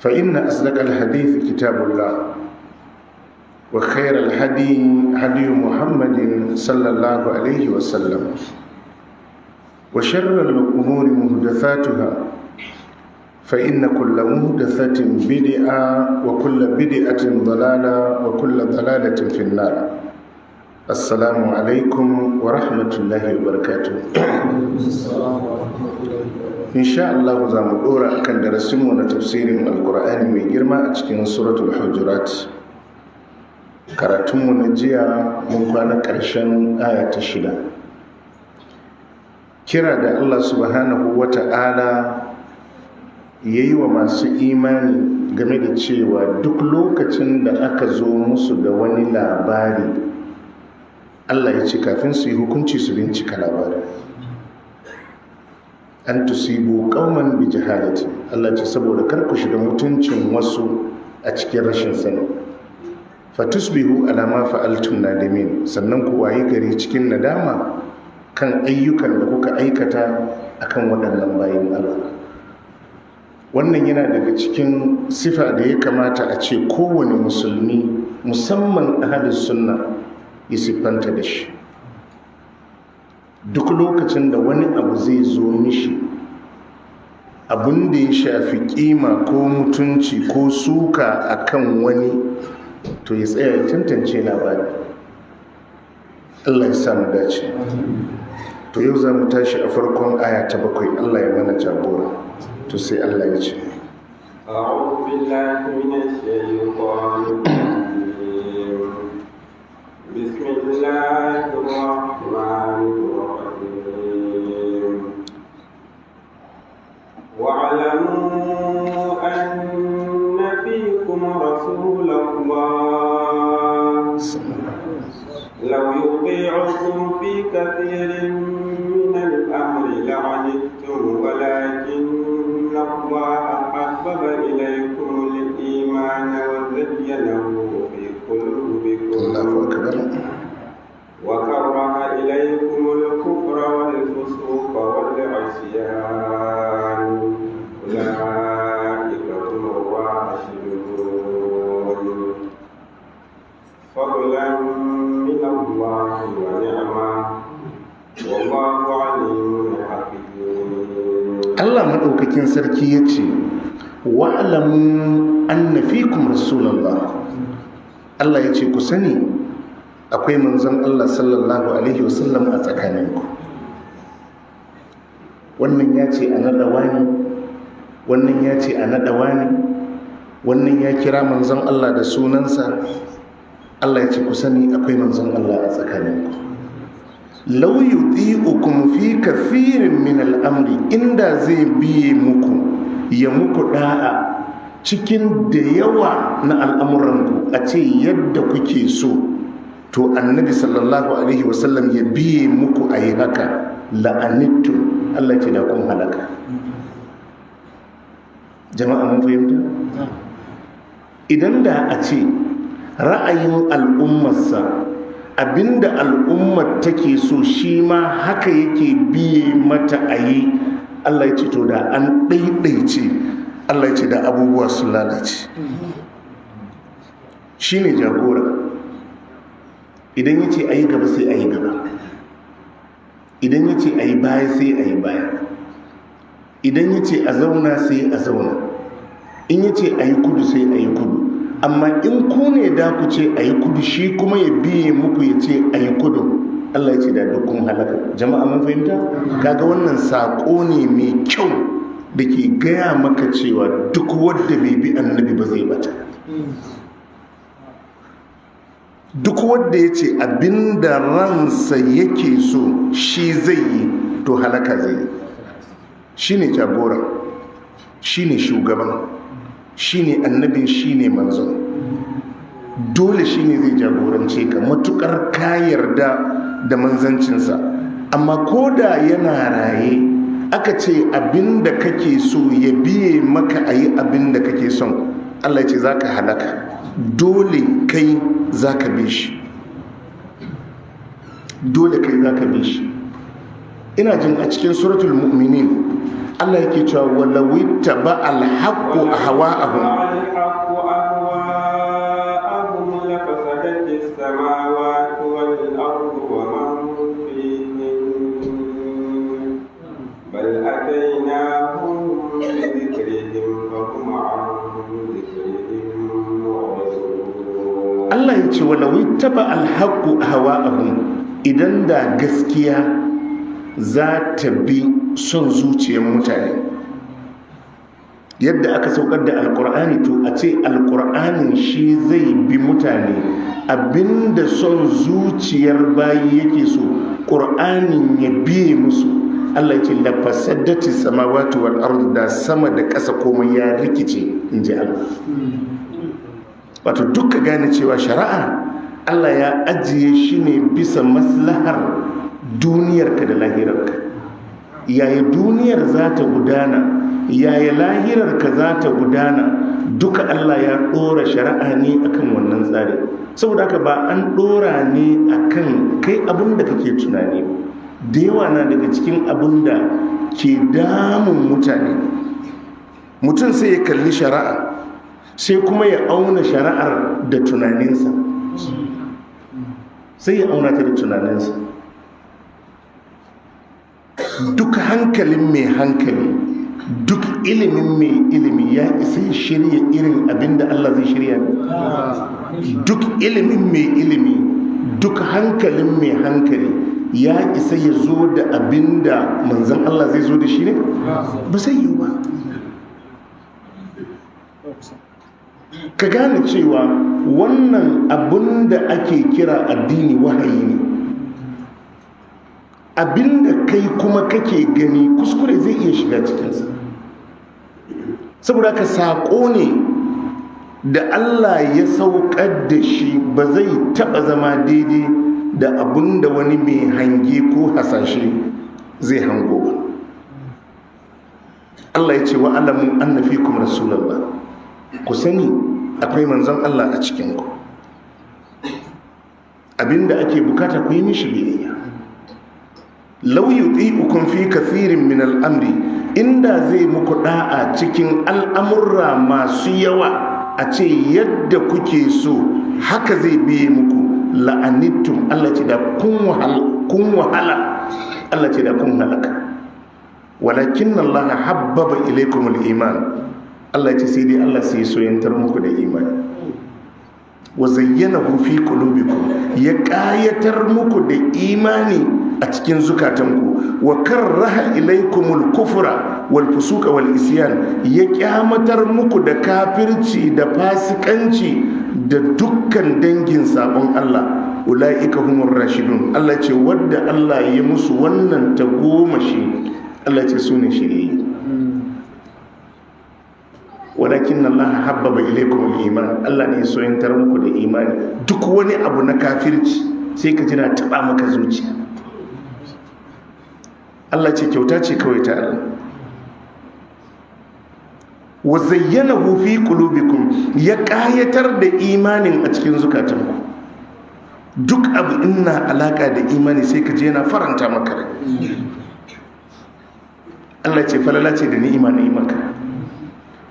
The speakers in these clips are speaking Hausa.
فإن أصدق الحديث كتاب الله، وخير الهدي هدي محمد صلى الله عليه وسلم، وشر الأمور محدثاتها، فإن كل محدثة بدعة وكل بدعة ضلالة وكل ضلالة في النار. السلام عليكم ورحمة الله وبركاته. Insha Allah za mu dora akan darasinmu na tafsirin Alkur'ani mai girma a cikin Suratul Hujurat. Karatunmu na jiya mun kwana ƙarshen aya ta 6. Kira da Allah subhanahu wa ta'ala ya yi wa masu imani game da cewa duk lokacin da aka zo musu da wani labari, Allah ya ce kafin su yi hukunci su bincika labarin. An tusibu qauman bi jahalati, Allah ce saboda kar ku shiga mutuncin wasu a cikin rashin sani. Fatusbihu ala ma fa'altum nadimin, sannan ku wayi gari cikin nadama kan ayyukan da kuka aikata akan waɗannan bayin Allah. Wannan yana daga cikin sifa da ya kamata a ce kowane musulmi, musamman ahlus sunna, ya siffanta da shi. Duk lokacin da wani abu zai zo mishi, abin da ya shafi kima ko mutunci ko suka akan wani, to ya tsaya ya tantance labari. Allah ya sa mu dace. To yau za mu tashi a farkon aya ta 7. Allah ya mana jagora. To sai Allah ya ce: A'udhu billahi minash shaitanir rajim. Bismillahir rahmanir rahim. Wa'lamu anna fikum rasulallah law yuti'ukum fi kathirin min al-amri la'anittum walakinna Allaha habbaba ilaykum al-imana wa zayyanahu fi qulubikum. Allahu akbar. Wa karaha ilaykum al-kufra wal-fusuqa wal-'isyan ulaika humur rashidun. Fadlan min Allah wa ni'ma, wallahu 'alimun hakim. Allah madaukakin sarki yace: wa'lamu anna fikum rasulallah. Allah yace ku sani akwai manzon Allah sallallahu alaihi wasallam a tsakaninku. Wannan ya ce a naɗa wani, wannan ya ce a naɗa wani, wannan ya kira manzon Allah da sunansa. Allah ya ce ku sani akwai manzon Allah a tsakaninku. Law yuti'ukum fi kathirin min al'amri, inda zai biye muku ya muku da'a cikin da yawa na al'amuranku, a ce yadda kuke so, to annabi sallallahu alaihi wasallam ya biye muku a yi haka, la'anittu, Allah ce da kun halaka. Jama'a mun fahimta? Idan da a ce ra'ayin al'ummarsa, abinda al'ummar take so shi ma haka yake biye mata a yi, Allah ya ce to da an ɗaiɗaice, Allah ya ce da abubuwa sun lalace. Shi ne jagora. Idan ya ce a yi gaba sai a yi gaba, idan ya ce a yi baya sai a yi baya, idan ya ce a zauna sai a zauna, in ya ce a yi kudu sai a yi kudu. Amma in ku ne da ku ce a yi kudu, shi kuma ya biye muku ya ce a yi kudu, Allah ya ce da dukkan halaka. Jama'a mun fahimta? Kaga wannan sako ne mai kyau da ke gaya maka cewa duk wanda bai bi annabi ba zai bata. Duk wanda ya ce abinda ransa yake so shi zai yi, to halaka zai yi. Shi ne jagora, shi ne shugaban, shi ne annabin, shi ne manzon. Dole shi ne zai jagorance ka matukar ka yarda da manzancinsa. Amma ko da yana raye aka ce abinda kake so ya biye maka a yi abinda kake son, Allah ya ce za ka halaka. Dole kai za ka bi shi, dole kai za ka bi shi. Ina jin a cikin Suratul Mu'minin Allah yake cewa walawi taba alhaqqu ahwa'ahum الحق أهواءهم لفسدت السماوات والأرض ومن فيهن بل أتيناهم بذكرهم فهم عن ذكرهم معرضون. Allah ya ce walawi taba alhaqqu ahwa'ahum, idan da gaskiya za ta bi son zuciyar mutane yadda aka saukar da alkur'ani, to a ce alkur'anin shi zai bi mutane abinda son zuciyar bayi yake so, ƙur'anin ya biye musu. Allah ya ce la fasadati samawati wal ardu, da sama da ƙasa komai ya rikice, in ji Allah. Wato duka gane cewa shari'a Allah ya ajiye shi ne bisa maslahar duniyarka da lahirarka. Yaya duniyar za ta gudana, yaya lahirarka za ta gudana, duka Allah ya ɗora shari'a ne akan wannan tsari. Saboda haka ba an ɗora ne akan kai abin da kake tunani ba. Da yawa na daga cikin abin da ke damun mutane, mutum sai ya kalli shari'a sai kuma ya auna shari'ar da tunaninsa, sai ya auna ta da tunaninsa. Duk hankalin mai hankali, duk ilimin mai ilimi ya isa ya shirya irin abin da Allah zai shirya ne? Duk ilimin mai ilimi, duk hankalin mai hankali ya isa ya zo da abin da manzon Allah zai zo da shi ne? Ba zai yiwu ba. Ka gane cewa wannan abun da ake kira addini wahayi ne. Abinda kai kuma kake gani kuskure zai iya shiga cikinsa. Saboda ka saƙo ne da Allah ya saukar da shi, ba zai taɓa zama daidai da abun da wani mai hange ko hasashe zai hango ba. Allah ya ce wa alamu anna fikum rasulallah, ku sani akwai manzon Allah a cikinku. Abinda ake bukata ku yi mishi biyayya. Law yuti'ukum fi kathirin min al'amri, inda zai muku da'a cikin al'amurra masu yawa, a ce yadda kuke so haka zai biye muku, la'anittum, Allah ce da kun wahala, Allah ce da kun halaka. Walakin Allah habbaba ilaykum al-iman, Allah ce sai dai Allah sai soyantar muku da imani. Wa zayyanahu fi qulubikum, ya kayatar muku da imani a cikin zukatanku. Wa karraha ilaykumul kufra wal fusuqa wal isyan, ya kyamatar muku da kafirci da fasikanci da dukkan dangin sabon Allah. Ulaika humur rashidun, Allah ce wadda Allah ya musu wannan tagomashi, Allah ce sune shiriyi. Walakin Allah habbaba ilaykum al-iman, Allah ne ya soyantar muku da imani. Duk wani abu na kafirci sai ka jira taba maka zuciya. Allah ce kyauta ce kawai ta Allah. Wa zayyanahu fi qulubikum, ya kayatar da imanin a cikin zukatanku. Duk abu inna alaka da imani sai ka je yana faranta maka rai. Allah ce falala ce da ni'ima na maka.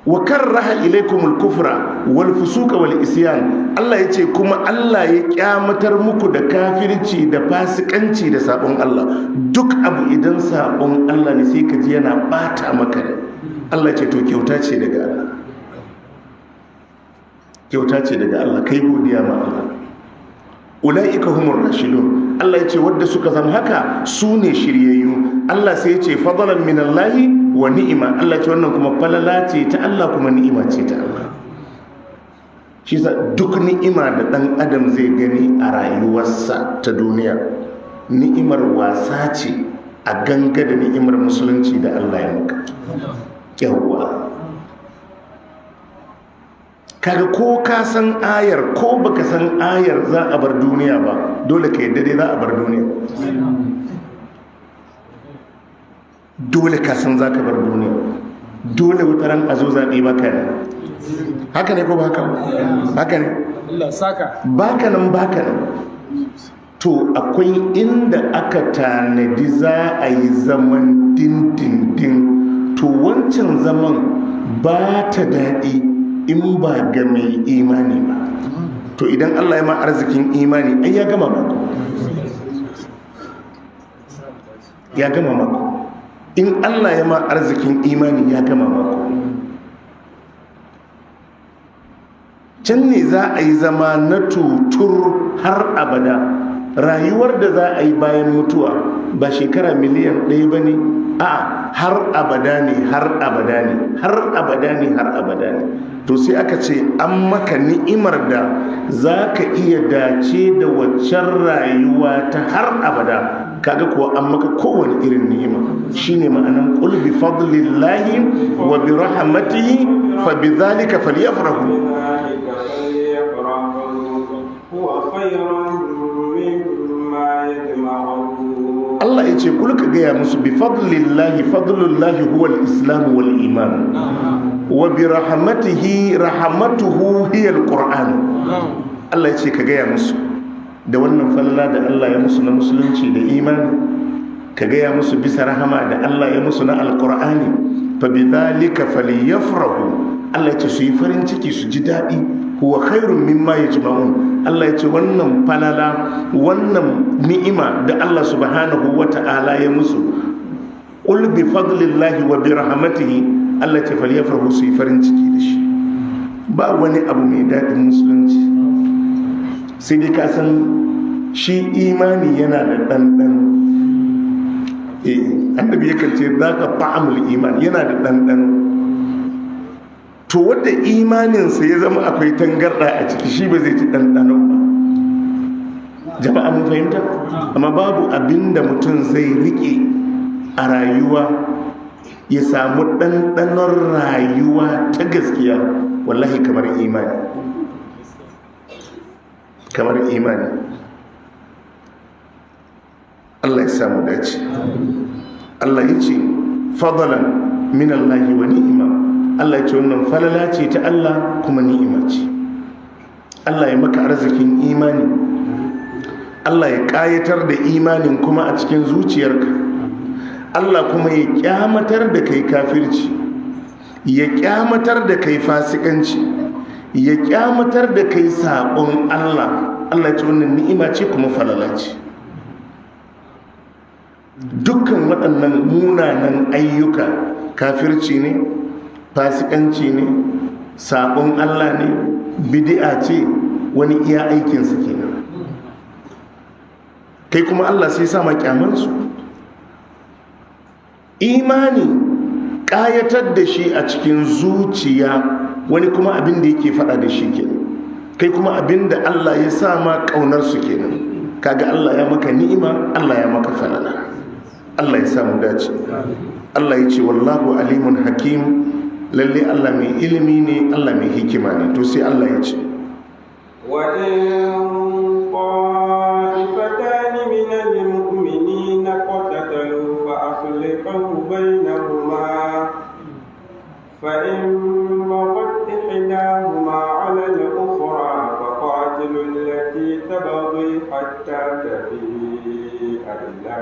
Wa karraha ilaykumul kufra wal fusuqa wal isyan, Allah yace kuma Allah ya kyamatar muku da kafirci da fasikanci da sabon Allah. Duk abu idan sabon Allah ne sai ka ji yana bata maka rai. Allah ce to kyauta ce daga Allah, kyauta ce daga Allah, kai godiya ma Allah. Ulaika humur rashidun, Allah yace wadda suka zama haka su ne shiryayyu. Allah sai yace fadlan minallahi wa ni'ima, Allah ce wannan kuma falala ce ta Allah kuma ni'ima ce ta Allah. Shi sa duk ni'ima da dan adam zai gani a rayuwarsa ta duniya, ni'imar wasa ce a ganga da ni'imar musulunci da Allah ya maka. Yawwa, kaga ko ka san ayar ko baka san ayar za a bar duniya ba, dole ka yadda dai za a bar duniya. Dole ka san za ka bar duniya, dole wata ran a zo zaɓe baka ne. Haka ne ko ba haka? Haka ne. Baka nan baka nan. To akwai inda aka tanadi za a yi zaman dindindin, to To wancan zaman ba ta daɗi in ba ga mai imani ba. To idan Allah ya ma arzikin imani, ai ya gama mako, ya gama mako. In Allah ya ma arzikin imani, ya gama mako. Can ne za a yi zama na tutur har abada. Rayuwar da za a yi bayan mutuwa ba shekara 1 miliyan ba ne, a har abada ne, har abada ne, har abada ne, har abada ne. To sai aka ce an maka ni'imar da za ka iya dace da waccan rayuwa ta har abada. Kaga kuwa an maka kowane irin ni'ima. Shine ma'anan qul bi fadlillahi wa bi rahmatihi fa bi dhalika falyafrahu. بذلك فليفرحوا هو خير مما يجمعون. Allah ya ce kul, ka gaya musu, bi fadlillahi, fadlullahi huwa al-islam wal iman, wa bi rahmatihi, rahmatuhu hiya al-qur'an. Allah ya ce ka gaya musu da wannan falala da Allah ya musu na musulunci da imani, ka gaya musu bisa rahama da Allah ya musu na alqur'ani. Fa bi dhalika falyafrahu, Allah ya ce su yi farin ciki, su ji daɗi. Huwa khairun mimma yajma'un. Allah ya ce wannan falala, wannan ni'ima da Allah subhanahu wata'ala ya musu, qul bi fadlillahi wa bi rahmatihi, Allah ya ce falyafrahu, su yi farin ciki da shi. Ba wani abu mai daɗin musulunci, sai dai ka san shi imani yana da ɗanɗano. Eh, annabi yakan ce zaka ta'amul iman, yana da ɗanɗano. To wanda imaninsa ya zama akwai tangarɗa a ciki, shi ba zai ci ɗanɗanon ba. Jama'a mun fahimta? Amma babu abin da mutum zai riƙe a rayuwa ya samu ɗanɗanon rayuwa ta gaskiya, wallahi, kamar imani, kamar imani. Allah ya samu dace. Allah ya ce fadlan min Allah wa ni'ima. Allah ya ce wannan falala ce ta Allah kuma ni'ima ce. Allah ya maka arzikin imani, Allah ya ƙayatar da imanin kuma a cikin zuciyarka, Allah kuma ya kyamatar da kai kafirci, ya kyamatar da kai fasikanci, ya kyamatar da kai saƙon Allah. Allah ya ce wannan ni'ima ce kuma falala ce. Dukkan waɗannan munanan ayyuka, kafirci ne, fasikanci ne, saƙon Allah ne, bidi'a ce, wani iya aikinsa kenan. Kai kuma Allah sai sa ma kyamansu. Imani, ƙayatar da shi a cikin zuciya, wani kuma abin da yake faɗa da shi kenan. Kai kuma abin da Allah ya sa ma ƙaunarsu kenan. Kaga Allah ya maka ni'ima, Allah ya maka falala. Allah ya samu dace. Allah ya ce wallahu alimun hakim. Lalle Allah mai ilimi ne, Allah mai hikima ne. To sai Allah ya ce وإن طائفتان من المؤمنين اقتتلوا فأصلحوا بينهما، فإن بغت إحداهما على الأخرى فقاتلوا التي تبغي حتى تفيء إلى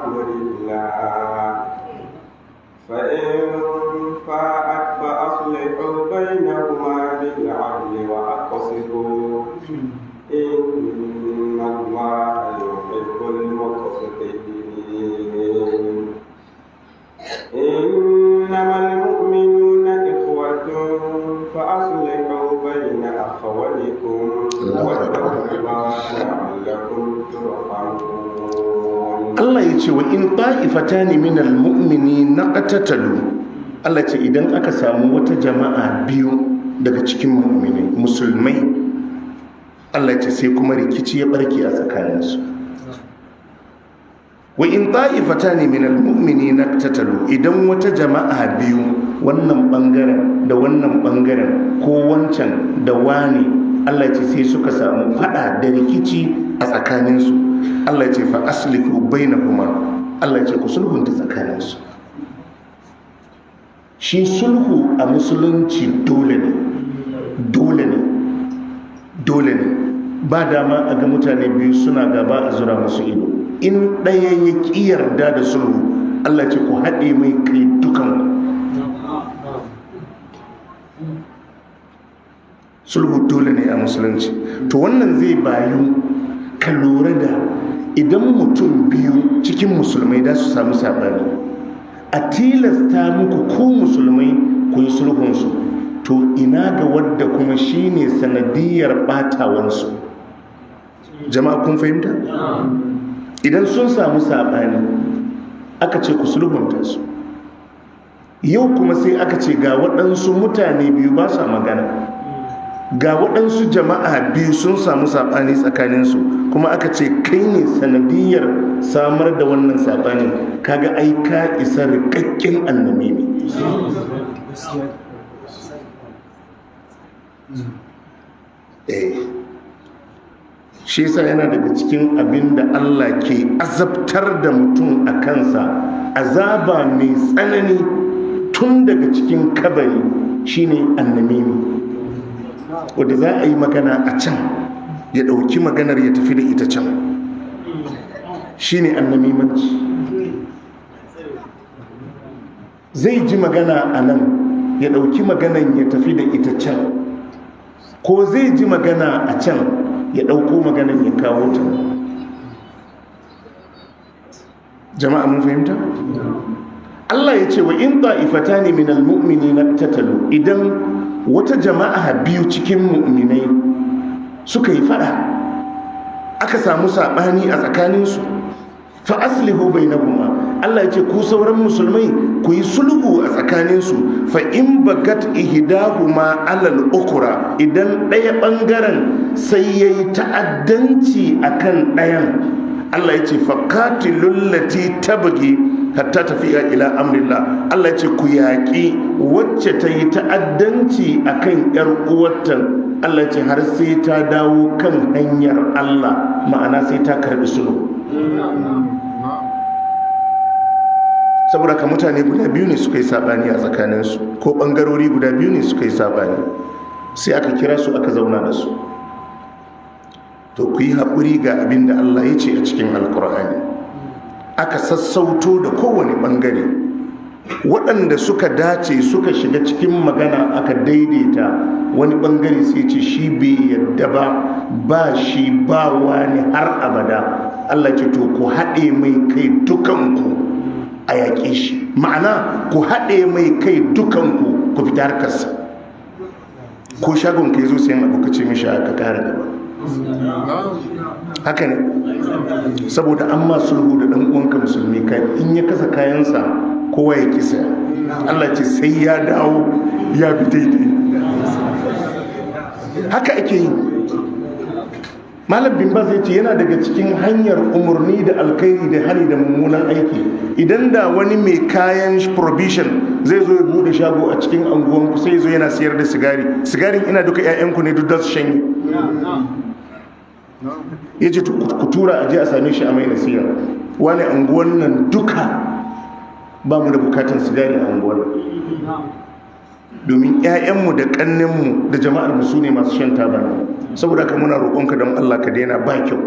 أمر الله، فإن فاءت فأصلحوا بينهما بالعدل وأقسطوا، إن الله يحب المقسطين. إنما المؤمنون إخوة فأصلحوا بين أخويكم واتقوا الله لعلكم ترحمون. Allah ya ce wa in ta'ifatani minal mu'minina qatatalu, Allah ce idan aka samu wata jama'a biyu daga cikin mu'minai musulmai, Allah ya ce sai kuma rikici ya barke a tsakaninsu. Wa in ta'ifatani minal mu'minina qatatalu, idan wata jama'a biyu, wannan bangaren da wannan bangaren, ko wancan da wani, Allah ya ce sai suka samu fada da rikici a tsakaninsu, Allah ya ce fa aslihu bainahuma, Allah ya ce ku sulhunta tsakaninsu. Shi sulhu a musulunci dole ne, dole ne, dole ne. Ba dama a ga mutane biyu suna gaba a zura musu ido. In ɗaya ya ƙi yarda da sulhu, Allah ce ku haɗe mai kai dukan. Sulhu dole ne a musulunci. To wannan zai bayu ka lura da idan mutum biyu cikin musulmai da su samu saɓani, a tilasta muku ko musulmai ku yi sulhunsu, to ina ga wadda kuma shine sanadiyar ɓatawansu. Jama'a kun fahimta? Idan sun samu saɓani aka ce ku sulhunta su, yau kuma sai aka ce ga waɗansu mutane biyu ba sa magana, ga waɗansu jama'a biyu sun samu saɓani tsakaninsu, kuma aka ce kai ne sanadiyar samar da wannan saɓanin, kaga ai ka isa rikakken annamimi. Shi yasa yana daga cikin abin da Allah ke azabtar da mutum a kansa, azaba mai tsanani tun daga cikin kabari, shine annamimi. Wadda za a yi magana a can, ya ɗauki maganar ya tafi da ita can, shine annamimanci. Zai ji magana a nan, ya ɗauki maganar ya tafi da ita can, ko zai ji magana a can, ya ɗauko maganar ya kawo ta. Jama'a mun fahimta? Allah ya ce wa in ta'ifatani minal mu'minina tatalu, idan wata jama'a biyu cikin mu'minai suka yi fada, aka samu sabani a tsakaninsu, fa aslihu bainahuma, Allah ya ce ku sauran musulmai ku yi sulhu a tsakaninsu, fa in bagat ihdahuma alal ukra, idan ɗaya bangaren sai yayi ta'addanci akan ɗayan, Allah ya ce fa qatilul lati tabghi hatta tafiya ila amrillah, Allah ya ce ku yaƙi wacce ta yi ta'addanci akan ƴar uwarta, Allah ya ce har sai ta dawo kan hanyar Allah, ma'ana sai ta karbi sulhu. Saboda ka mutane guda biyu ne suka yi sabani a tsakaninsu, ko bangarori guda biyu ne suka yi sabani, sai aka kira su aka zauna da su. To ku yi haƙuri ga abin da Allah ya ce a cikin Alƙur'ani. Aka sassauto da kowane ɓangare, waɗanda suka dace suka shiga cikin magana aka daidaita, wani ɓangare sai ce shi bai yadda ba, ba shi ba wani har abada. Allah ce to ku haɗe mai kai dukanku a yaƙe shi, ma'ana ku haɗe mai kai dukanku ku fita harkarsa. Ko shagon ka zo sayan abu ka ce mishi aka ƙara gaba, haka ne, saboda an ma sulhu da ɗan uwanka musulmi, kai in ya kasa kayansa kowa ya kisa. Allah ce sai ya dawo ya bi daidai. Haka ake yi. Malam bin Baz ya ce yana daga cikin hanyar umarni da alkhairi da hani da mummunan aiki. Idan da wani mai kayan provision zai zo ya bude shago a cikin anguwanku, sai ya zo yana siyar da sigari, sigarin ina duka 'ya'yanku ne duk da su shanye. Ya ce ku tura a je a same shi a mai nasiya, wani anguwan nan duka ba mu da bukatan sigari a anguwan, domin 'ya'yanmu da ƙannenmu da jama'armu su ne masu shan taba. Saboda haka muna roƙonka don Allah ka daina, ba kyau.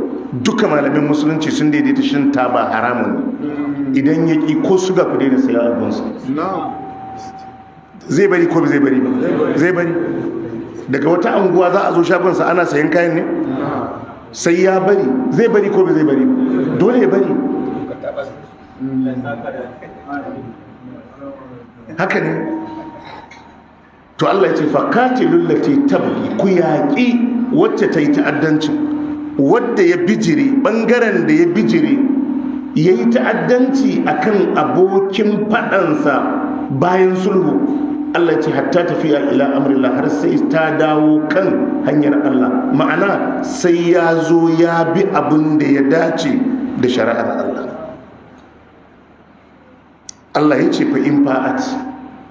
Duka malamin musulunci sun daidaita shan taba haramun ne. Idan ya ƙi ko suga ku daina saya abunsa. Zai bari ko zai bari ba? Zai bari. Daga wata anguwa za a zo shagonsa ana sayan kayan ne? Sai ya bari. Zai bari ko zai bari? Dole ya bari. Haka ne. To Allah ya ce faqatilul lati tabghi, ku yaƙi wacce ta yi ta'addancin, wadda ya bijire, bangaren da ya bijire ya yi ta'addanci akan abokin faɗansa bayan sulhu. Allah ya ce hatta tafiya ila amrillah, har sai ta dawo kan hanyar Allah, ma'ana sai ya zo ya bi abin da ya dace da shari'ar Allah. Allah ya ce fa in fa'at,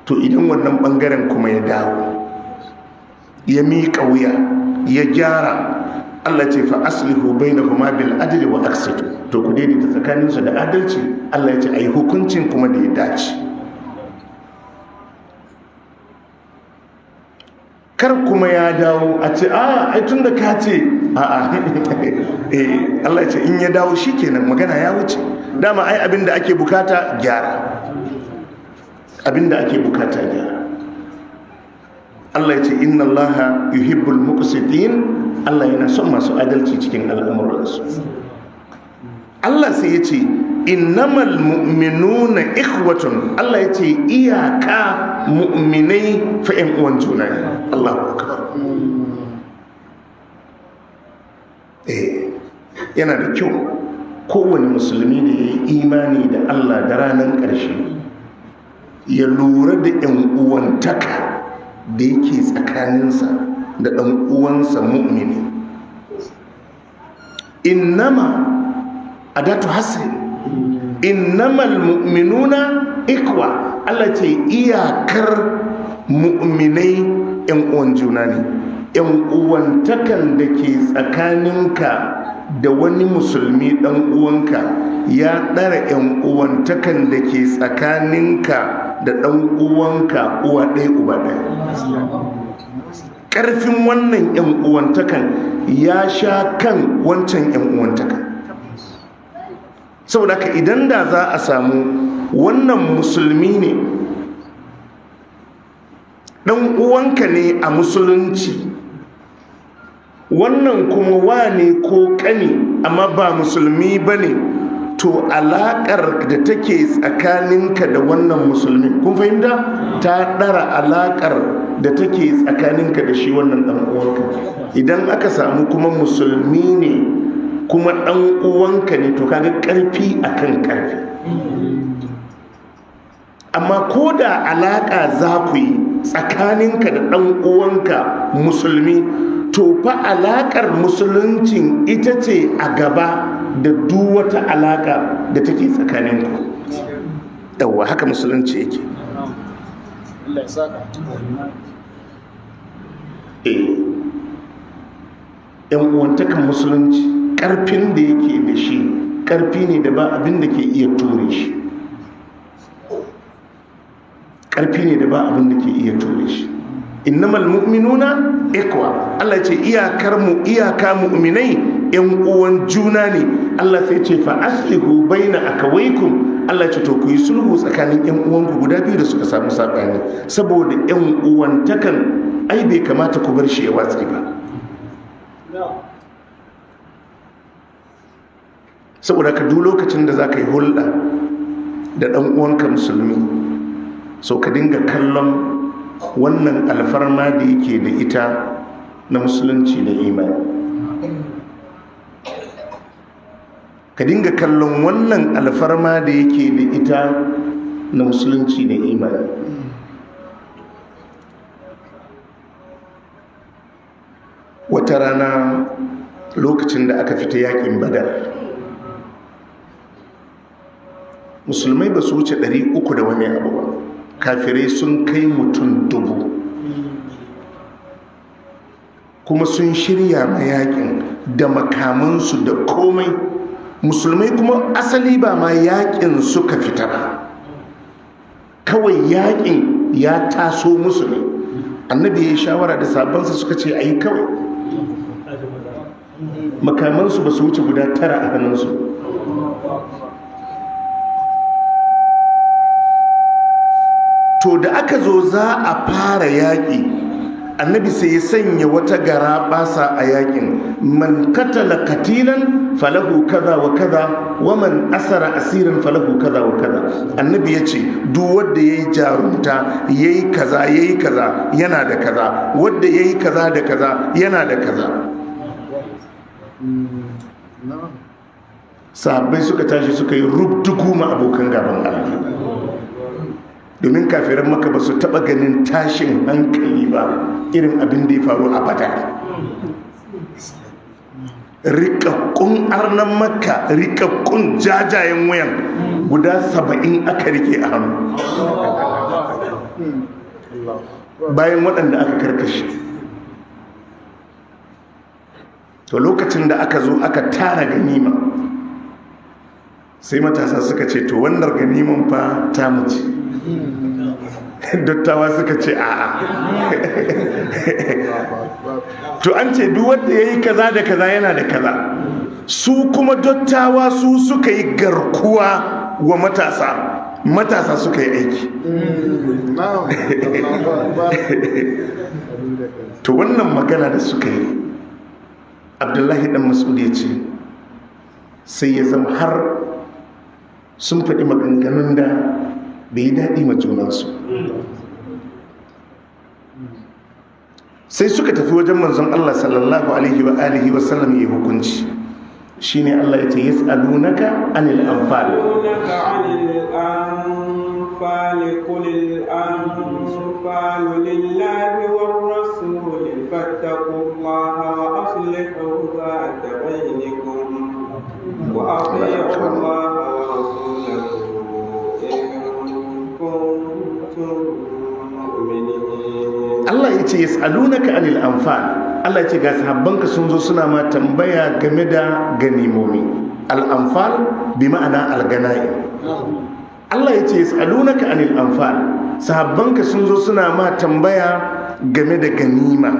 to idan wannan bangaren kuma ya dawo ya miƙa wuya ya gyara, Allah ce fa aslihu bainahuma bil adli wa aqsitu, to ku daidaita tsakaninsu da adalci. Allah ya ce ayi hukuncin kuma da ya dace. Kar kuma ya dawo a ce a ai tunda ka ce a a eh, Allah ya ce in ya dawo shikenan magana ya wuce. Dama ai abin da ake bukata gyara, abinda ake bukata gyara. Allah ya ce inna Allah yuhibbul muqsitin. Allah yana son masu adalci cikin al'amuransu. Allah sai ya ce innamal mu'minuna ikhwatun. Allah ya ce iyaka mu'minai fa ƴan uwan juna ne. Allahu akbar. Yana da kyau kowane musulmi da ya yi imani da Allah da ranar ƙarshe ya lura da ƴan uwantaka da yake tsakaninsa da ɗan uwansa mu'mini. Innama adatu hasri, innamal mu'minuna ikwa. Allah ce iyakar mu'minai ƴan uwan juna ne. Ƴan uwantakan da ke tsakaninka da wani musulmi ɗan uwanka ya ɗara ƴan uwantakan da ke tsakaninka da ɗan uwanka uwa ɗaya uba ɗaya. Ƙarfin wannan ƴan uwantakan ya sha kan wancan ƴan uwantakan. Saboda haka idan da za a samu wannan musulmi ne ɗan uwanka ne a musulunci, wannan kuma wane ko ƙani amma ba musulmi ba ne, to alaƙar da take tsakaninka da wannan musulmi, kun fahimta, ta ɗara alaƙar da take tsakaninka da shi wannan ɗan uwanka. Idan aka samu kuma musulmi ne kuma ɗan uwanka ne, to kaga ƙarfi akan ƙarfi. Amma ko da alaƙa za ku yi tsakaninka da ɗan uwanka musulmi, to fa alaƙar musuluncin ita ce a gaba da duk wata alaƙa da take tsakaninku. Yawwa, haka musulunci yake. Yan uwantakan musulunci ƙarfin da yake da shi ƙarfi ne da ba abin da ke iya ture shi. Ƙarfi ne da ba abin da ke iya ture shi. Innamal mu'minuna ikwa. Allah ya ce iyakar mu iyaka mu'minai yan uwan juna ne. Allah sai ce fa aslihu baina akawaykum. Allah ya ce to ku yi sulhu tsakanin yan uwanku guda biyu da suka samu sabani, saboda yan uwantakan ai bai kamata ku bar shi ya watsi ba. Saboda ka duk lokacin da zaka yi hulɗa da ɗan uwanka musulmi, so ka dinga kallon wannan alfarma da yake da ita na musulunci da imani. Ka dinga kallon wannan alfarma da yake da ita na musulunci da imani. Wata rana lokacin da aka fita yakin Badar, musulmai ba su wuce 300 da wani abu ba, kafirai sun kai mutum 1000, kuma sun shirya mayakin da makamansu da komai. Musulmai kuma asali ba ma yakin suka fita ba, kawai yakin ya taso musu ne. Annabi ya yi shawara da sabansa suka ce a yi kawai. Makamansu ba su wuce guda 9 a hannunsu. To da aka zo za a fara yaƙi, annabi sai ya sanya wata gara basa a yaƙin. Man katala katilan falahu kaza wa kaza, wa man asara asirin falahu kaza wa kaza. Annabi ya ce duk wanda yayi jarumta yayi kaza yayi kaza yana da kaza, wanda yayi kaza da kaza yana da kaza. Sahabbai suka tashi suka yi rubdugu ma abokan gaban Allah, domin kafiran Maka ba su taba ganin tashin hankali ba irin abin da ya faru a Badar. Rikakkun arnan Makka, rikakkun jajayen wayan guda 70 aka rike a hannu, bayan waɗanda aka karkashe. To lokacin da aka zo aka tara ganima, sai matasa suka ce to wannan ganiman fa ta muce. Dattawa suka ce a'a. To an ce duk wanda yayi kaza da kaza yana da kaza. Su kuma dattawa su suka yi garkuwa wa matasa. Matasa suka yi aiki. To wannan magana da suka yi, Abdullahi dan Mas'ud ya ce sai ya zama har sun faɗi maganganun da bai yi daɗi ma junansu. Sai suka tafi wajen manzon Allah sallallahu alaihi wa alihi wa sallam ya hukunci. Shine Allah ya ce yas'alunaka anil anfal. Yas'alunaka anil anfal qulil anfalu lillahi war rasul fattaqullaha wa aslihu dhata bainakum wa ati'u Allaha wa rasulahu in kuntum mu'minin. Allah ya ce yas'alunaka anil anfal. Allah ya ce ga sahabbanka sun zo suna ma tambaya game da ganimomi. Al-anfal bi ma'ana al-ganaim. Allah ya ce yas'alunaka anil anfal. Sahabbanka sun zo suna ma tambaya game da ganima.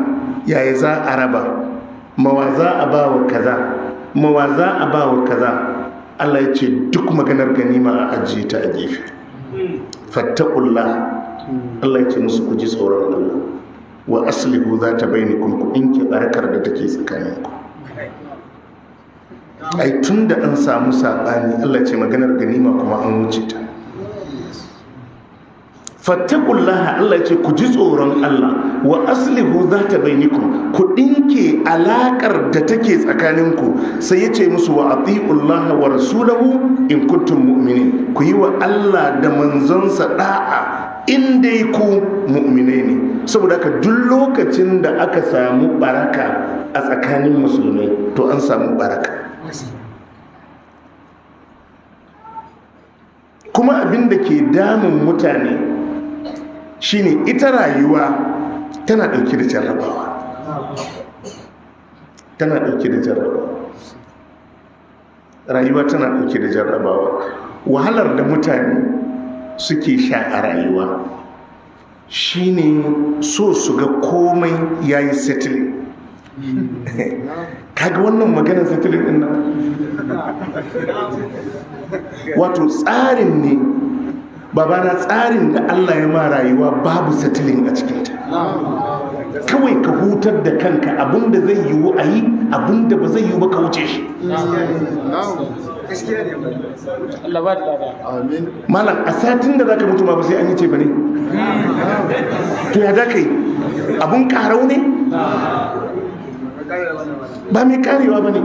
Yaya za a raba? Mawa za a ba wa kaza? Mawa za a ba wa kaza? Allah ya ce duk maganar ganima a ajiye ta a gefe. Fattaqullah. Allah ya ce musu ku ji tsoron Allah. Wa aslihu zata bainakum, ku dinke barkar da take tsakaninku. Ai tunda an samu sabani, Allah ce maganar ganima kuma an wuce ta. Fattaqullaha, Allah ce ku ji tsoron Allah. Wa aslihu zata bainakum, ku dinke alakar da take tsakaninku. Sai ya ce musu wa atiullaha wa rasulahu in kuntum mu'minin. Ku yi wa Allah da manzonsa da'a in dai ku mu'minai ne. Saboda haka duk lokacin da aka samu baraka a tsakanin musulmai, to an samu baraka. Kuma abin da ke damun mutane shine ita rayuwa tana ɗauke da jarrabawa. Tana ɗauke da jarrabawa. Rayuwa tana ɗauke da jarrabawa. Wahalar da mutane suke sha a rayuwa shine so su ga komai yayi settling. Kaga wannan maganar settling din nan, wato tsarin ne babana, tsarin da Allah ya ma rayuwa babu settling a cikinta. Kawai ka hutar da kanka, abinda zai yiwu a yi, abinda ba zai yiwu ba ka wuce shi. Malam, a satin da zaka mutu ma ba sai an yi ce ba ne. To ya da kai abun karau ne? Ba mai karewa ba ne.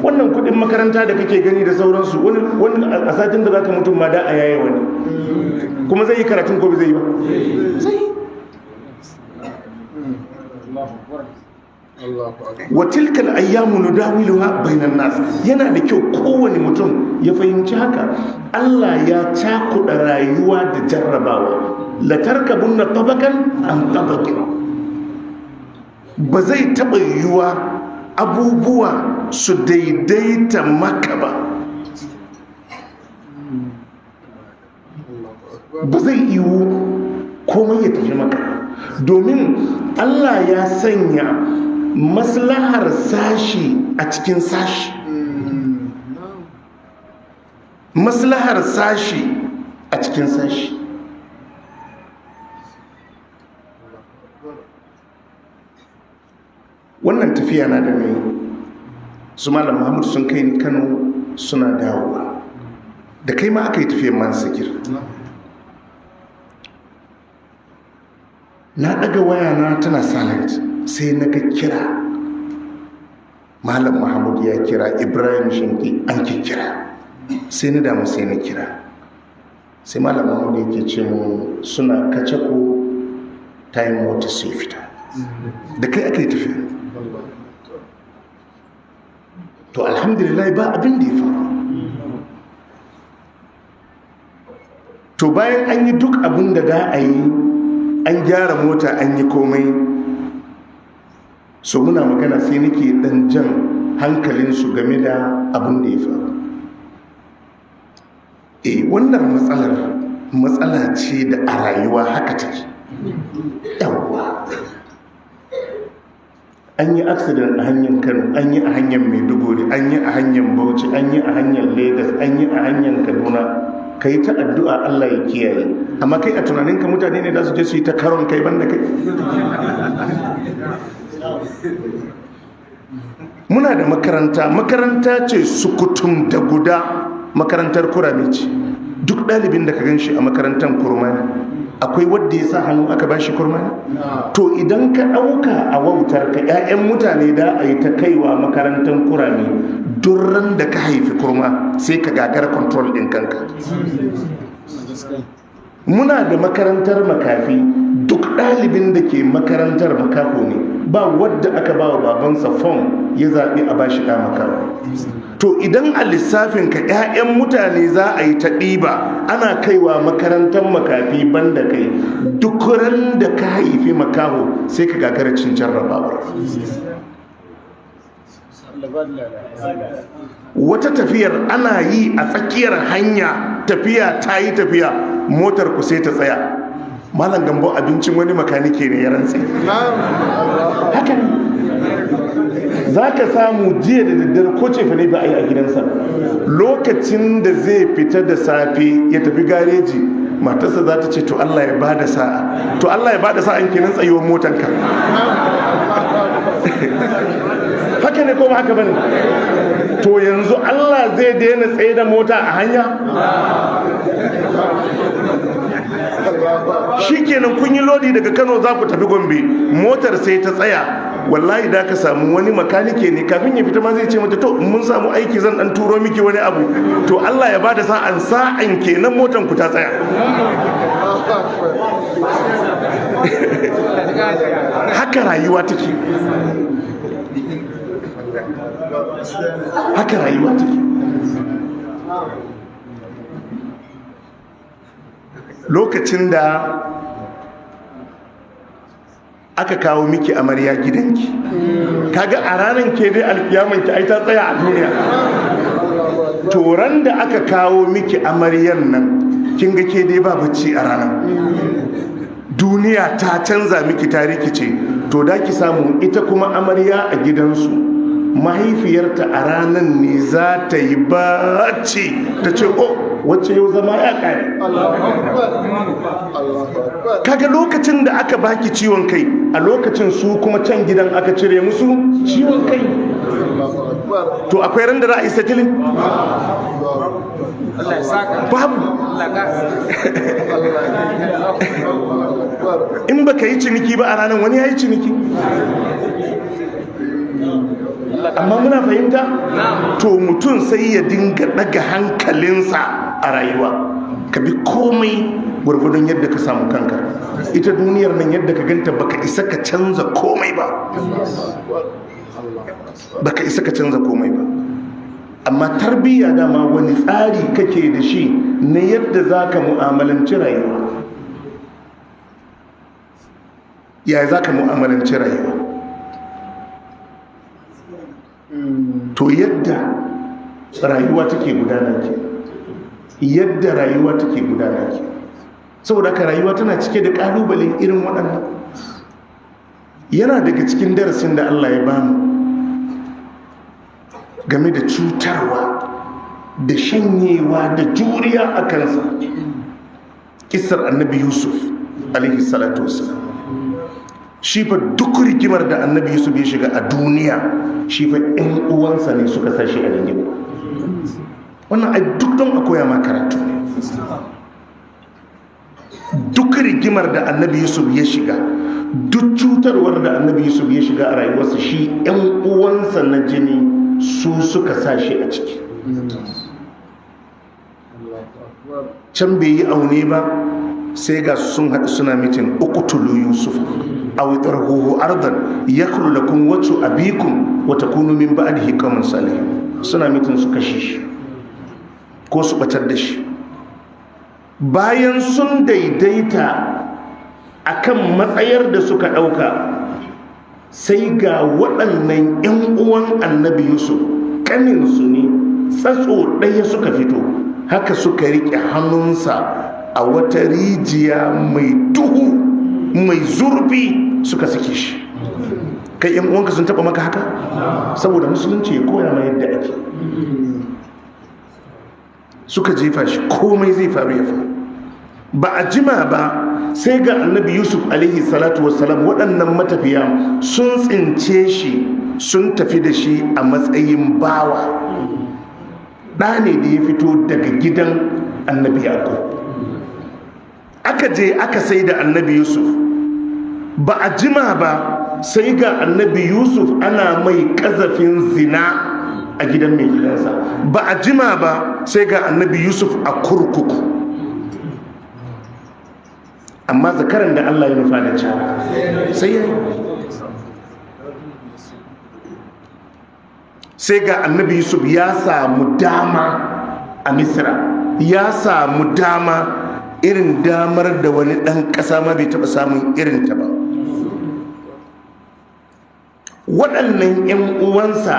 Wannan kudin makaranta da kake gani da sauransu, wani a satin da zaka mutu ma da a yaye wani, kuma zai yi karatun ko zai yi ba? Zai yi. Wa tilkal ayyamu nudawiluha bainan nas. Yana da kyau kowane mutum ya fahimci haka. Allah ya cakuɗa rayuwa da jarrabawa. La tarkabunna tabakan an tabaqin. Ba zai taɓa yiwuwa abubuwa su daidaita maka ba. Ba zai yiwu komai ya tafi maka. Domin Allah ya sanya maslahar sashi a cikin sashi. Maslahar sashi a cikin sashi. Wannan tafiya na da mai su Malam Muhammad sun kai ni Kano suna dawowa. Da kai ma aka yi tafiyar man sakir. Na daga waya na tana silent, sai na ga kira. Malam Muhammad ya kira, Ibrahim Shinki an kira. Sai na damu sai na kira. Sai Malam Muhammad yake ce mu suna kacako time mota sai fita. Da kai aka yi tafiya. To alhamdulillah ba abin da ya faru. To bayan an yi duk abin da da a yi, an gyara mota, an yi komai. So muna magana sai nake dan jan hankalinsu game da abin da ya faru. Wannan matsalar matsala ce da a rayuwa haka take. Yawwa. An yi accident a hanyar Kano, an yi a hanyar Maiduguri, an yi a hanyar Bauchi, an yi a hanyar Lagos, an yi a hanyar Kaduna. Ka yi ta addu'a Allah ya kiyaye, amma kai a tunaninka mutane ne za su je su yi ta karon kai banda kai. Muna da makaranta, makaranta ce sukutum da guda, makarantar kurame ce. Duk ɗalibin da ka gan shi a makarantar kurma ne. Akwai wadda ya sa hannu aka ba shi kurma ne? To idan ka ɗauka a wautar ka 'ya'yan mutane da a yi ta kaiwa makarantar kurame, durran da ka haifi kurma sai ka gagara control ɗin kanka. Muna da makarantar makafi, duk ɗalibin da ke makarantar makaho ne, ba wadda aka ba wa babansa fom ya zaɓi a bashi ɗa makaho. To idan a lissafin ka 'ya'yan mutane za a yi ta ɗiba ana kaiwa makarantar makafi banda kai, duk ran da ka haifi makaho sai ka gagara cin jarrabawar. Wata tafiyar ana yi a tsakiyar hanya, tafiya ta yi tafiya, motar ku sai ta tsaya. Malam Gambo, abincin wani makanike ne ya rantse. Haka ne za ka samu jiya da daddare ko cefa ne ba a yi a gidansa. Lokacin da zai fita da safe ya tafi gareji, matarsa za ta ce to Allah ya bada sa'a, to Allah ya bada sa'an kenan tsayuwar motanka. Haka ne ko ba haka bane? To yanzu Allah zai daina tsaye da mota a hanya? Shikenan kun yi lodi daga Kano za ku tafi Gombe, motar sai ta tsaya. Wallahi da ka samu wani makanike ne kafin ya fita ma zai ce mata to mun samu aiki zan dan turo miki wani abu, to Allah ya bada sa'an, sa'an kenan motan ku ta tsaya. Haka rayuwa take, haka rayuwa take. Lokacin da aka kawo miki amarya gidanki, kaga a ranar ke dai alkiyaman ki ai ta tsaya a duniya. To ran da aka kawo miki amaryan nan, kin ga ke dai ba bacci a ranar, duniya ta canza miki, ta rikice. To da ki samu ita kuma amarya a gidansu, mahaifiyarta a ranar ne za ta yi bacci ta ce oh wacce yau zama ya kare. Kaga lokacin da aka baki ciwon kai, a lokacin su kuma can gidan aka cire musu ciwon kai. To akwai ran da za a yi settling? Babu. In baka yi ciniki ba a ranar, wani ya yi ciniki. Amma muna fahimta? To mutum sai ya dinga daga hankalinsa a rayuwa. Ka bi komai gwargwadon yadda ka samu kanka. Ita duniyar nan yadda ka ganta baka isa ka canza komai ba. Baka isa ka canza komai ba. Amma tarbiyya dama wani tsari kake da shi na yadda za ka mu'amalanci rayuwa. Yaya za ka mu'amalanci rayuwa? To yadda rayuwa take gudana ke, yadda rayuwa take gudana ke. Saboda haka rayuwa tana cike da kalubalen irin waɗannan. Yana daga cikin darasin da Allah ya bamu game da cutarwa da shanyewa da juriya a kansa, kissar Annabi Yusuf alaihi salatu wassalam. Shi fa duk rigimar da Annabi Yusuf ya shiga a duniya, shi fa ƴan uwansa ne suka sa shi a rigima. Wannan ai duk don a koya ma karatu ne. Duk rigimar da Annabi Yusuf ya shiga, duk cutarwar da Annabi Yusuf ya shiga a rayuwarsa, shi ƴan uwansa na jini su suka sa shi a ciki. Can bai yi aune ba, sai ga sun haɗu suna mitin, uqtulu Yusuf aw tarhuhu ardan yakhlu lakum wajhu abikum wa takunu min ba'dihi qauman salihin. Suna mitin su kashe shi ko su batar da shi. Bayan sun daidaita akan matsayar da suka ɗauka, sai ga waɗannan 'yan uwan Annabi Yusuf, ƙaninsu ne, tsatso ɗaya suka fito, haka suka riƙe hannunsa a wata rijiya mai duhu mai zurfi suka sake shi. Kai 'yan uwanka sun taɓa maka haka? Saboda musulunci ya koya ma yadda ake. Suka jefa shi, komai zai faru ya faru. Ba a jima ba sai ga Annabi Yusuf alaihi salatu wassalam, waɗannan matafiya sun tsince shi, sun tafi da shi a matsayin bawa. Ɗa ne da ya fito daga gidan Annabi Yaqub. Aka je aka sai da Annabi Yusuf. Ba a jima ba sai ga Annabi Yusuf ana mai ƙazafin zina a gidan mai gidansa. Ba a jima ba sai ga Annabi Yusuf a kurkuku. Amma zakaran da Allah ya nufa da cara sai ya yi. Sai ga Annabi Yusuf ya samu dama a Misra, ya samu dama irin damar da wani ɗan ƙasa ma bai taɓa samun irin ta ba. Waɗannan 'yan uwansa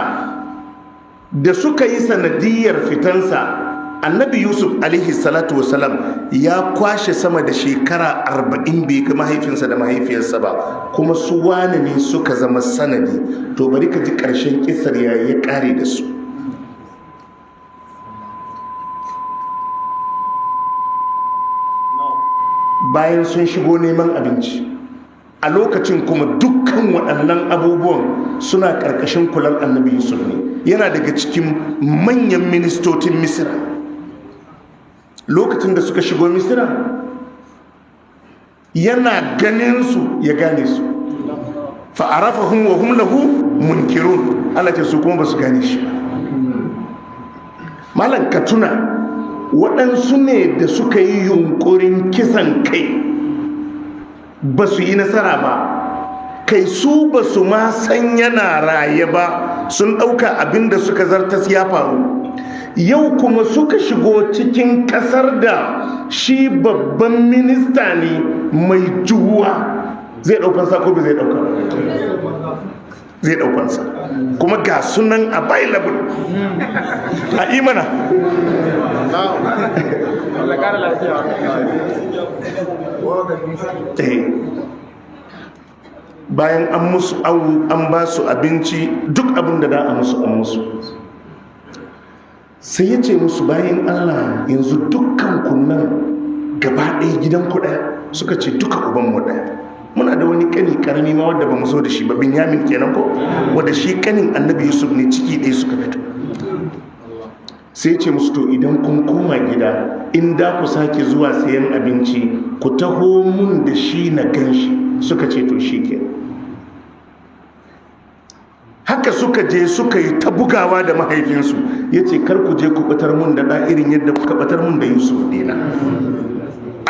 da suka yi sanadiyar fitansa, Annabi Yusuf alaihi salatu wasalam ya kwashe sama da shekara 40 bai ga mahaifinsa da mahaifiyarsa ba, kuma su wane ne suka zama sanadi. To bari ka ji ƙarshen kisar ya ya ƙare da su. Bayan sun shigo neman abinci, a lokacin kuma dukkan waɗannan abubuwan suna ƙarƙashin kular Annabi Yusuf ne. Yana daga cikin manyan ministocin Misira. Lokacin da suka shigo Misira, yana ganin su ya gane su. Fa'arafahum wa hum lahu munkirun. Allah ce su kuma ba su gane shi ba. Malam, ka tuna waɗansu ne da suka yi yunkurin kisan kai, ba su yi nasara ba. Kai su ba su ma san yana raye ba, sun ɗauka abin da suka zartas ya faru. Yau kuma suka shigo cikin ƙasar da shi babban minista ne mai juwa. Zai ɗaukansa ko bai zai ɗauka? Zai ɗaukansa. Kuma ga sunan available a imana. Bayan an musu awu, an ba su abinci, duk abin da da a musu an musu. Sai ya ce musu, bayan Allah, yanzu dukkan kunnan gaba ɗaya gidan ku ɗaya? Suka ce duka ubanmu ɗaya. Muna da wani kani karami ma wadda ba mu zo da shi ba, Binyamin kenan ko, wadda shi kanin Annabi Yusuf ne, ciki ɗaya suka fito. Sai ce musu, to idan kun koma gida, in da ku sake zuwa sayan abinci, ku taho mun da shi na ganshi. Suka ce to shi ke. Haka suka je suka yi ta bugawa da mahaifinsu. Ya ce kar ku je ku batar mun da ɗa irin yadda kuka batar mun da Yusuf dina.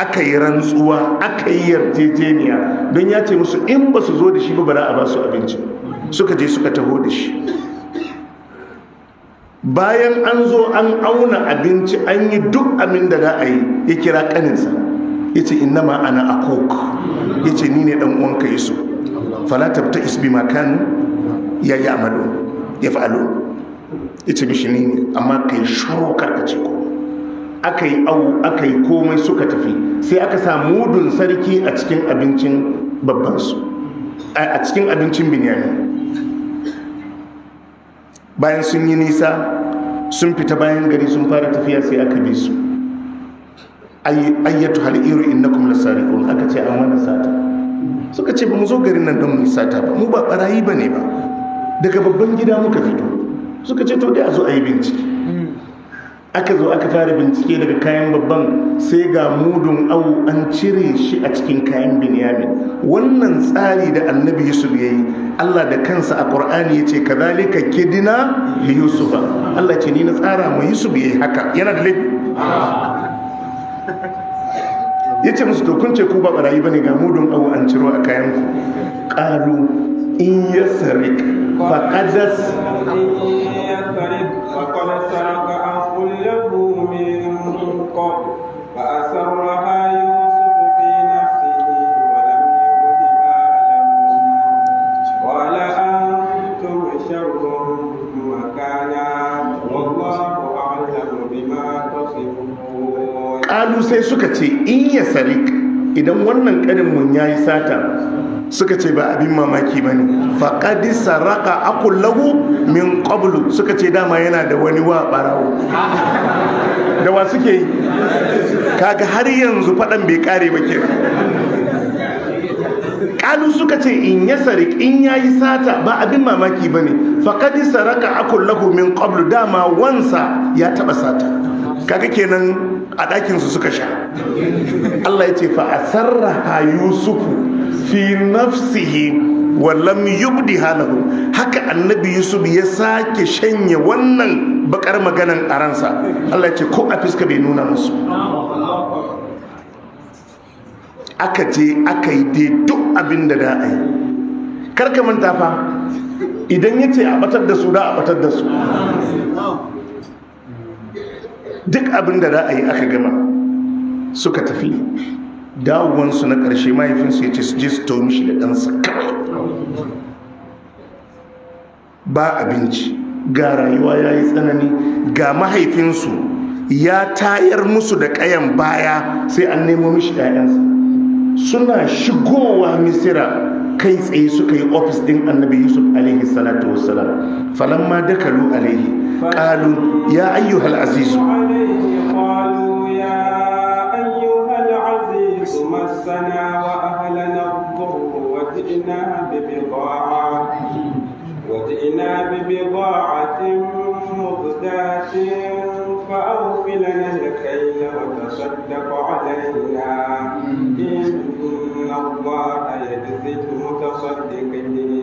Aka yi rantsuwa, aka yi yarjejeniya, don ya ce musu in ba su zo da shi ba, bara a ba su abinci. Suka je suka taho da shi. Bayan an zo an auna abinci, an yi duk abin da za a yi, ya kira kaninsa, ya ce innama ana akuk, ya ce ni ne dan uwanka Yusuf, fala tabta isbi makanu ya yi amalo ya fa'alo. Ya ce mishi ni ne, amma kai shuru karka ce ko. Aka yi awu, aka yi komai, suka tafi. Sai aka sa mudun sarki a cikin abincin babbansu, a cikin abincin Binyamin. Bayan sun yi nisa, sun fita bayan gari, sun fara tafiya, sai aka bi su. Ayyatu hal iru innakum lasariqun. Aka ce an mana sata. Suka ce ba mu zo garin nan don mu yi sata ba, mu ba barayi bane ba, daga babban gida muka fito. Suka ce to dai a zo a yi bincike. Aka zo aka fara bincike daga kayan babban, sai ga mudun awu an cire shi a cikin kayan Binyamin. Wannan tsari da Annabi Yusuf ya yi, Allah da kansa a Qur'ani ya ce kazalika kidina li Yusufa. Allah ce ni na tsara mu Yusuf ya yi haka. Yana da laifi? Ya ce musu to kun ce ku ba barayi bane, ga mudun awu an ciro a kayan ku. Qalu in yasrik faqadas فأسرها يوسف في نفسه ولم يبدها لهم قال أنتم شر مكانا والله أعلم بما تصفون. Ƙalu sai suka ce in ya sarik, idan wannan ƙanin mun yayi sata, Suka ce ba abin mamaki ba ne. Faƙadi saraka akullahu min qablu. Suka ce dama yana da wani wa ɓarawo. Da wa suke yi? Kaga har yanzu faɗan bai ƙare ba kenan. Kalu suka ce in ya sarik, in ya yi sata ba abin mamaki ba ne. Faƙadi saraka akullahu min qablu, dama wansa ya taɓa sata. Kaga kenan a ɗakinsu suka sha. Allah ya ce fa asarraha Yusufu fi nafsihi wa lam yubdi halahu. Haka annabi Yusuf ya sake shanye wannan bakar maganan a ransa. Allah ya ce ko a fiska bai nuna musu. Aka je aka yi dai duk abin da da a yi. Karka manta fa, idan ya ce a batar da su, da a batar da su. Duk abin da za a yi aka gama, suka tafi. Dawowansu na ƙarshe, mahaifinsu ya ce su je su to mishi da ɗansa kawai. Ba abinci, ga rayuwa ya yi tsanani, ga mahaifinsu ya tayar musu da ƙayan baya sai an nemo mishi ‘ya'yansa. Suna shigowa Misira, kai tsaye suka yi ofis ɗin annabi Yusuf alaihi salatu wassalam. Falamma dakalu alaihi qalu ya ayyuhal azizu. عليه قالوا يا أيها العزيز مسنا وأهلنا الضر وجئنا ببضاعة مزجاة، فأوف لنا الكيل وتصدق علينا، إن الله يجزي المتصدقين.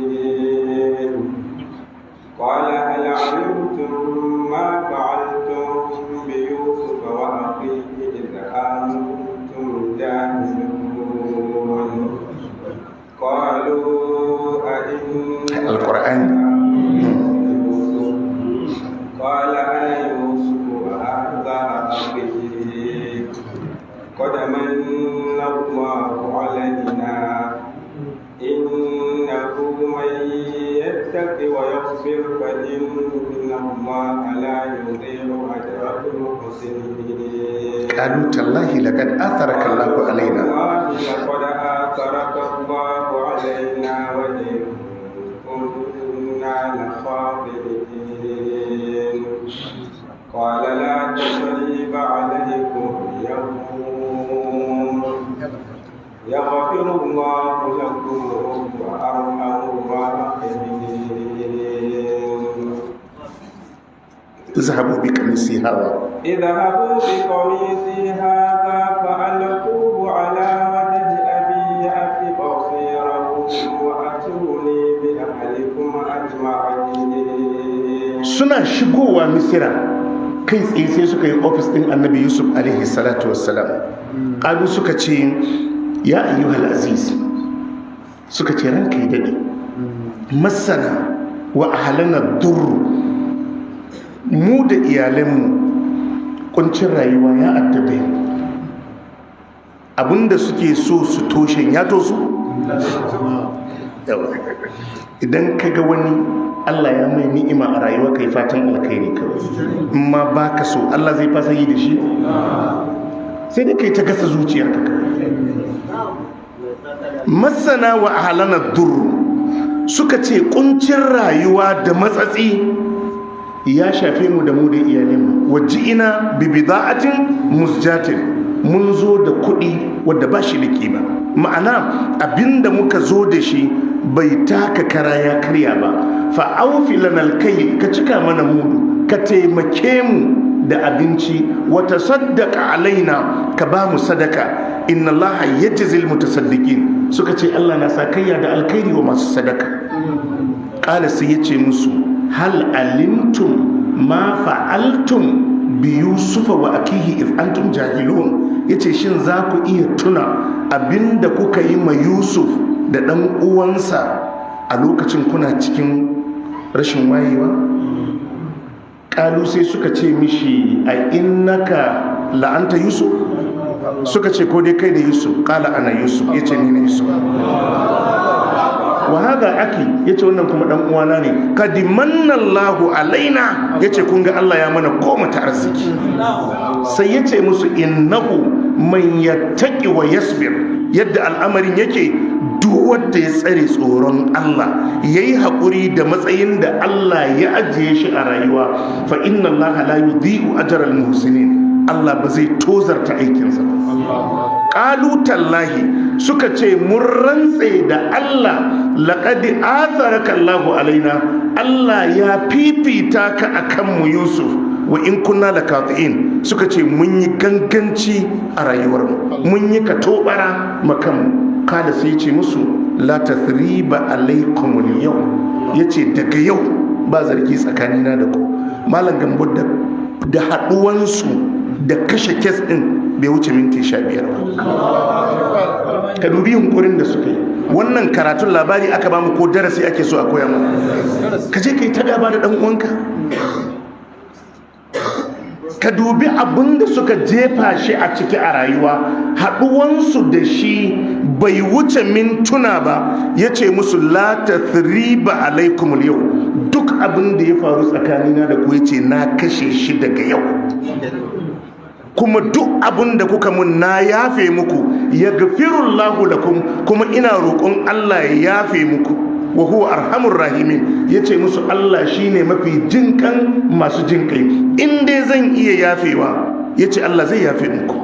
قال هل علمتم ما فعلتم بيوسف وأخيه إذ أنتم جاهلون؟ قالوا أئنك القرآن. يوسف؟ قال أنا يوسف وهذا أخي، قد من الله علينا، إنه من يتق ويصبر فإن الله لا يضيع أجر المحسنين. Qalu tallahi laqad atharaka Allahu alaina. والله لقد آثرك الله علينا وإن كنا لخاطئين. قال لا تثريب عليكم اليوم، يغفر الله لكم وهو أرحم الراحمين. Izhabu bi qamisi hadha. اذهبوا بقميصي هذا فألقوه على وجه أبي يأت بصيرا وأتوني بأهلكم أجمعين. Suna shigowa Misira, kai tsaye sai suka yi ofis din annabi Yusuf alaihi salatu wassalam. Qalu, suka ce ya ayyuhal aziz, suka ce ranka yi dade, masana wa ahlana durru, mu da iyalanmu kuncin rayuwa ya addabe mu. Abinda suke so su toshe ya tosu. Yawa. Idan ka ga wani Allah ya mai ni'ima a rayuwa, kai fatan alkhairi kawai. In ma baka so, Allah zai fasa yi da shi? Sai dai kai ta gasa zuciyarka kawai. Masana wa ahlana durru, suka ce kuncin rayuwa da matsatsi ya shafe mu da mu da iyalinmu. Waji'ina bi bida'atin musjatin, mun zo da kuɗi wadda ba shi da kima, ma'ana abinda muka zo da shi bai taka kara ya karya ba. Fa aufi lana alkayl, ka cika mana mudu, ka taimake mu da abinci. Wa tasaddaqa alaina, ka ba mu sadaka. Inna Allaha yajzil mutasaddiqin. Suka ce Allah na sakayya da alkhairi wa masu sadaka. Kala, sai yace musu hal alimtum ma fa'altum bi Yusufa wa akihi if antum jahilun? Yace shin za ku iya tuna abinda kuka yi ma Yusuf da dan uwansa a lokacin kuna cikin rashin wayewa? Kalu, sai suka ce mishi a innaka la'anta Yusuf? Suka ce ko dai kai da Yusuf? Kala ana Yusuf, yace ni ne Yusuf. Wa hada aki, yace wannan kuma dan uwana ne. Kad manna Allahu alaina, yace kun ga Allah ya mana goma ta arziki. Sai yace musu innahu man yattaqi wa yasbir, yadda al'amarin yake duk wanda ya tsare tsoron Allah yayi hakuri da matsayin da Allah ya ajiye shi a rayuwa, fa inna Allah la yudhi'u ajral muhsinin, Allah ba zai tozarta aikinsa ba. Qalu tallahi, suka ce mun rantse da Allah, laqad atharaka Allahu alaina, Allah ya fifita ka akan mu Yusuf, wa in kunna lakati'in, suka ce mun yi ganganci a rayuwarmu, mun yi katobara makanmu. Kada sai ce musu la tathriba alaikum al-yawm, yace daga yau ba zargi tsakanina da ku. Malam Gambo, da haduwansu da kashe kes din bai wuce minti 15 ba. Ka dubi yunkurin da suka yi. Wannan karatun labari aka bamu ko darasi ake so a koya mu? Ka je ka yi ta gaba da dan uwanka, ka dubi abin da suka jefa shi a ciki a rayuwa. Haɗuwansu da shi bai wuce mintuna ba, ya ce musu la tathriba alaikum yau, duk abin da ya faru tsakanina da ku, ya ce na kashe shi daga yau, kuma duk abin da kuka mun na yafe muku, ya gafirullahu lakum, kuma ina roƙon Allah ya yafe muku, wa huwa arhamur rahimin. Yace musu Allah shine mafi jinkan masu jinkai, in dai zan iya yafewa, yace Allah zai yafe muku.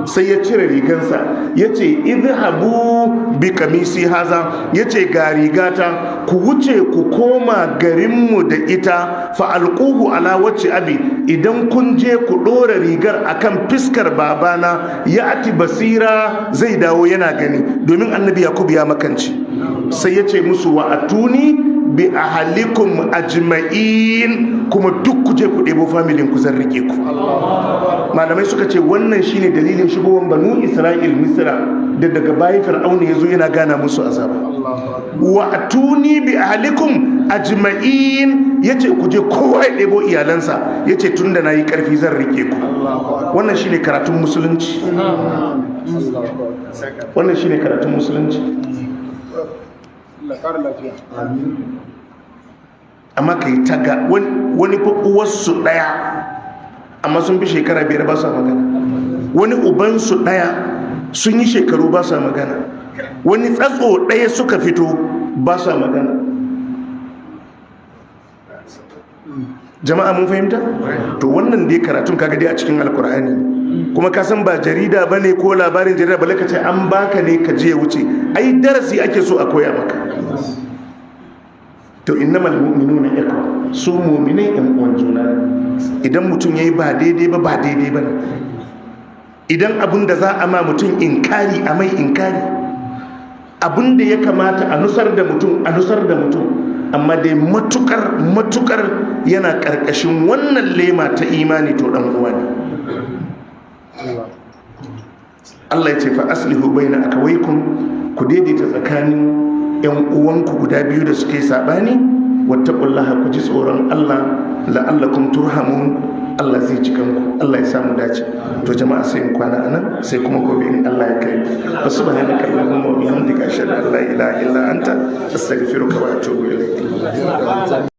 Sai ya cire rigansa, yace idhabu bi kamisi haza, yace ga rigata, ku wuce ku koma garinmu da ita, fa alquhu ala wacce abi, idan kun je ku dora rigar akan fiskar babana, ya ati basira, zai dawo yana gani, domin annabi Yakub ya makance. Sai ya ce musu wa atuni bi ahalikum ajma'in, kuma duk ku je ku ɗebo familin ku, zan rike ku. Malamai suka ce wannan shine dalilin shigowar Banu Isra'il Misra, da daga baya Fir'auna ya zo yana gana musu azaba. Wa atuni bi ahlikum ajma'in, yace ku je kowa ya ɗebo iyalansa, yace tunda nayi karfi zan rike ku. Wannan shine karatun musulunci. Wannan shine karatun musulunci. Amma ka yi taga wani fa uwarsu ɗaya amma sun fi shekara 5 ba sa magana, wani ubansu ɗaya sun yi shekaru ba sa magana, wani tsatso ɗaya suka fito ba sa magana. Jama'a mun fahimta? To wannan dai karatun kaga dai a cikin Alkur'ani, kuma ka san ba jarida bane ko labarin jarida balle ka ce an baka ne ka je wuce, ai darasi ake so a koya maka. To innamal mu'minuna ikhwa, su mu'minai yan uwan juna ne. Idan mutum yayi ba daidai ba, ba daidai bane. Idan abun da za a ma mutum inkari, a mai inkari. Abun da ya kamata a nusar da mutum, a nusar da mutum. Amma dai matukar matukar yana karkashin wannan lema ta imani, to dan uwa ne. Allah ya ce fa aslihu baina akawaykum, ku daidaita tsakanin yan uwanku guda biyu da suke sabani, wattaqullaha, ku ji tsoron Allah, la'allakum turhamun, Allah zai ji kanku. Allah ya samu dace. To jama'a sai in kwana anan, sai kuma gobe in Allah ya kai. Subhanaka allahumma wa bihamdika, ashhadu an la ilaha illa anta, astaghfiruka wa atubu ilayk.